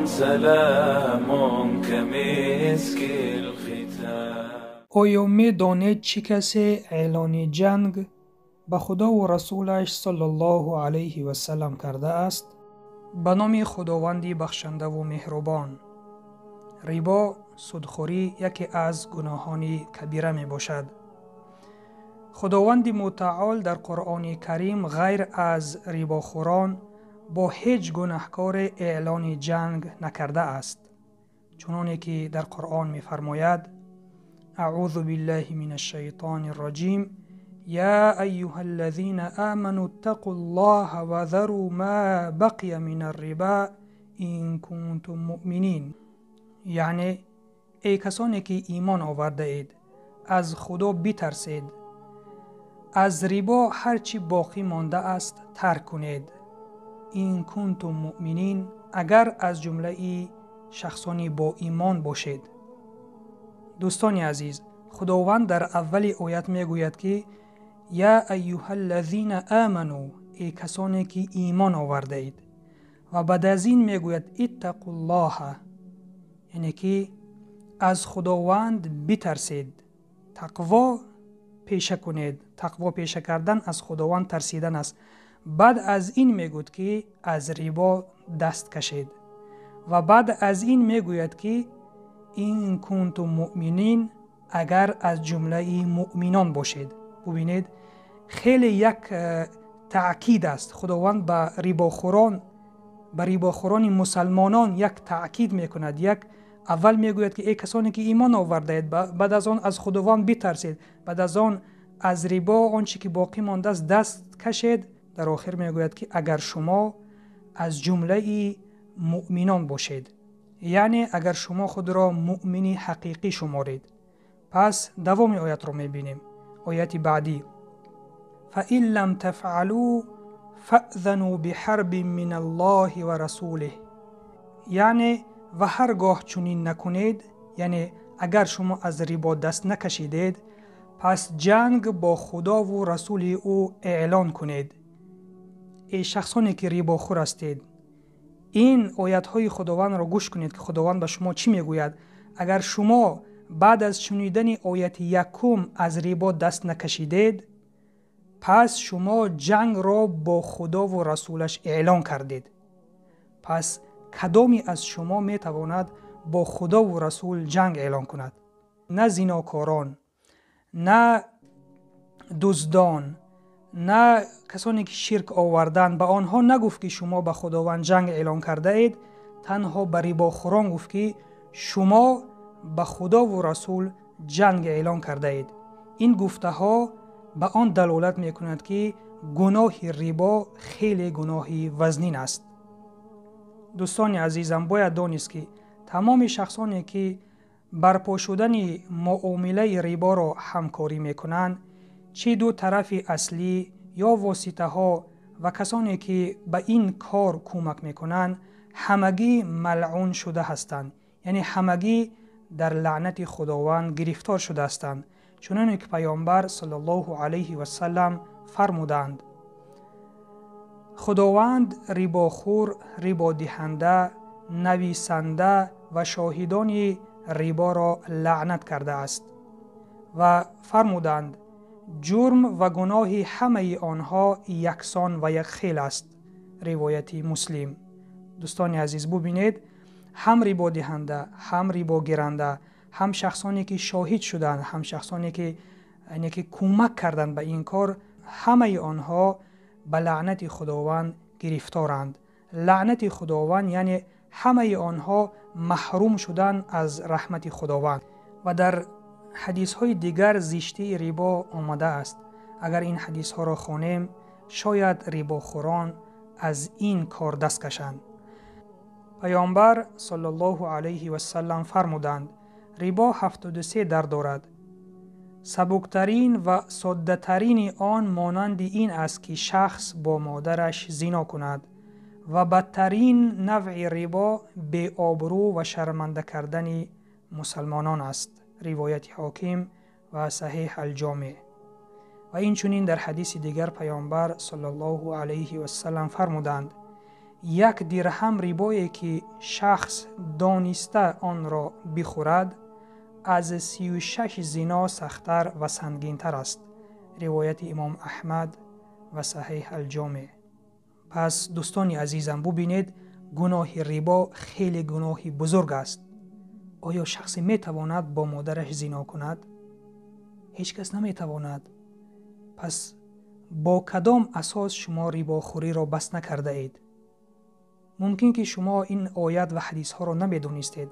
سلام كمسك الختام. Оё медонед, чӣ касе эълони ҷанг ба Худову Расулаш саллаллоҳу алайҳи васалам кардааст? Ба номи Худованди бахшандаву меҳрубон. Рибо, судхӯрӣ яке аз гуноҳони кабира мебошад. Худованди мутаол дар Қуръони Карим ғайр аз рибохӯрон бо ҳеҷ гунаҳкоре эълони ҷанг накардааст. Чуноне ки дар Қуръон мефармояд: аъузу биллаҳи мин ашшайтони рраҷим, я айюҳа аллазина аману иттақу ллоҳа ва зару ма бақия мин арриба ин кунтум муъминин. Яъне, эй касоне ки имон овардаед, аз Худо битарсед, аз рибо ҳар чӣ боқӣ мондааст тарк кунед. Ин кунтум муъминин, агар аз ҷумлаи шахсони боимон бошед. Дӯстони азиз, Худованд дар аввали оят мегӯяд, ки я айюҳа аллазина аману, эй касоне ки имон овардаед, ва баъд аз ин мегӯяд иттақуллоҳа, яъне ки аз Худованд битарсед, тақво пеша кунед. Тақво пеша кардан аз Худованд тарсидан аст. Баъд аз ин мегӯяд, ки аз рибо даст кашед, ва баъд аз ин мегӯяд, ки ин кунтум муъминин, агар аз ҷумлаи муъминон бошед. Бубинед, хеле як таъкид аст. Худованд ба рибохӯрони мусалмонон як таъкид мекунад. Як аввал мегӯяд, ки эй касоне ки имон овардаед, баъд аз он аз Худованд битарсед, баъд аз он аз рибо он чӣ ки боқӣ мондааст даст кашед. Дар охир мегӯяд, ки агар шумо аз ҷумлаи муъминон бошед, яъне агар шумо худро муъмини ҳақиқӣ шуморед. Пас давоми оятро мебинем. Ояти баъдӣ: фаин лам тафъалу фаъзану биҳарбин мин аллоҳи ва расулиҳ. Яъне ва ҳар гоҳ чунин накунед, яъне агар шумо аз рибо даст накашидед, пас ҷанг бо Худову Расули ӯ эълон кунед. Эй шахсоне ки рибохӯр ҳастед, ин оятҳои Худовандро гӯш кунед, ки Худованд ба шумо чӣ мегӯяд. Агар шумо баъд аз шунидани ояти якум аз рибо даст накашидед, пас шумо ҷангро бо Худову Расулаш эълон кардед. Пас кадоме аз шумо метавонад бо Худову Расул ҷанг эълон кунад? На зинокорон, на дуздон, на касоне ки ширк оварданд. Ба онҳо нагуфт, ки шумо ба Худованд ҷанг эълон кардаед, танҳо ба рибохӯрон гуфт, ки шумо ба Худову Расул ҷанг эълон кардаед. Ин гуфтаҳо ба он далолат мекунад, ки гуноҳи рибо хеле гуноҳи вазнин аст. Дӯстони азизам, бояд донист, ки тамоми шахсоне ки барпо шудани муомилаи риборо ҳамкорӣ мекунанд, чӣ ду тарафи аслӣ ё воситаҳо ва касоне ки ба ин кор кӯмак мекунанд, ҳамагӣ малъун шуда ҳастанд, яъне ҳамагӣ дар лаънати Худованд гирифтор шуда ҳастанд. Чуноне ки Паёмбар саллаллоҳу алайҳи васалам фармуданд: Худованд рибохӯр, рибодиҳанда, нависанда ва шоҳидони риборо лаънат кардааст. Ва фармуданд: ҷурм ва гуноҳи ҳамаи онҳо яксон ва якхел аст. Ривояти Муслим. Дӯстони азиз, бубинед, ҳам рибодиҳанда, ҳам рибогиранда, ҳам шахсоне ки шоҳид шуданд, ҳам шахсоне ки яъне ки кӯмак карданд ба ин кор, ҳамаи онҳо ба лаънати Худованд гирифторанд. Лаънати Худованд яъне ҳамаи онҳо маҳрум шуданд аз раҳмати Худованд. Ва дар ҳадисҳои дигар зиштии рибо омадааст. Агар ин ҳадисҳоро хонем, шояд рибохӯрон аз ин кор даст кашанд. Паёмбар саллаллоҳу алайҳи васалам фармуданд: рибо 73 дар дорад. Сабуктарин ва соддатарини он монанди ин аст, ки шахс бо модараш зино кунад, ва бадтарин навъи рибо беобрӯ ва шарманда кардани мусалмонон аст. Ривояти Ҳоким ва Саҳеҳ Алҷомеъ. Ва инчунин дар ҳадиси дигар Паёмбар саллаллоҳу алайҳи васалам фармуданд: Як дирҳам рибое ки шахс дониста онро бихӯрад, аз 36 зино сахттар ва сангинтар аст. Ривояти имом Аҳмад ва Саҳеҳ Алҷомеъ. Пас дӯстони азизам, бубинед, гуноҳи рибо хеле гуноҳи бузург аст. Оё шахсе метавонад бо модараш зино кунад? Ҳеҷ кас наметавонад. Пас бо кадом асос шумо рибохӯриро бас накардаед? Мумкин ки шумо ин оят ва ҳадисҳоро намедонистед.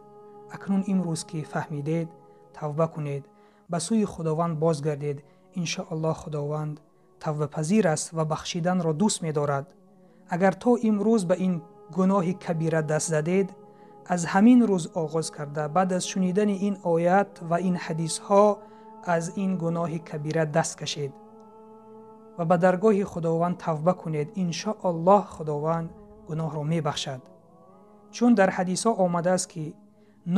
Акнун имрӯз ки фаҳмидед, тавба кунед, ба сӯи Худованд бозгардед. Иншоаллоҳ Худованд тавбапазир аст ва бахшиданро дӯст медорад. Агар то имрӯз ба ин гуноҳи кабира даст задед, аз ҳамин рӯз оғоз карда, баъд аз шунидани ин оят ва ин ҳадисҳо, аз ин гуноҳи кабира даст кашед ва ба даргоҳи Худованд тавба кунед. Иншоаллоҳ Худованд гуноҳро мебахшад. Чун дар ҳадисҳо омадааст ки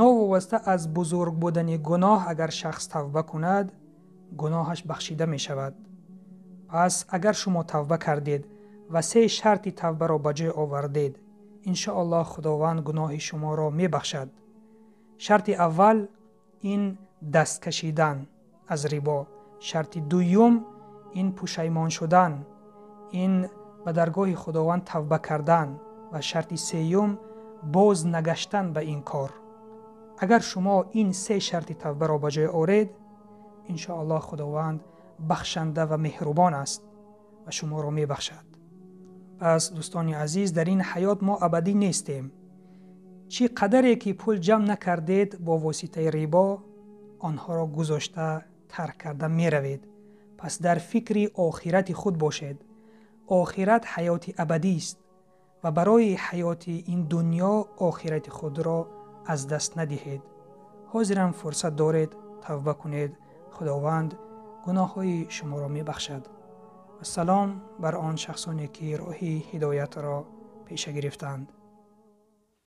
новобаста аз бузург будани гуноҳ, агар шахс тавба кунад, гуноҳаш бахшида мешавад. Пас агар шумо тавба кардед ва се шарти тавбаро ба ҷой овардед, иншоаллоҳ Худованд гуноҳи шуморо мебахшад. Шарти аввал ин даст кашидан аз рибо, шарти дуюм ин пушаймон шудан, ин ба даргоҳи Худованд тавба кардан ва шарти сеюм боз нагаштан ба ин кор. Агар шумо ин се шарти тавбаро ба ҷой оред, иншоаллоҳ Худованд бахшанда ва меҳрубон аст ва шуморо мебахшад. Пас дӯстони азиз, дар ин ҳаёт мо абадӣ нестем. Чӣ қадаре ки пул ҷамъ накардед бо воситаи рибо, онҳоро гузошта тарк карда меравед. Пас дар фикри охирати худ бошед. Охират ҳаёти абадист ва барои ҳаёти ин дунё охирати худро аз даст надиҳед. Ҳозирам фурсат доред, тавба кунед. Худованд гуноҳҳои шуморо мебахшад. Вассалом бар он шахсоне ки роҳи ҳидоятро пеша гирифтанд.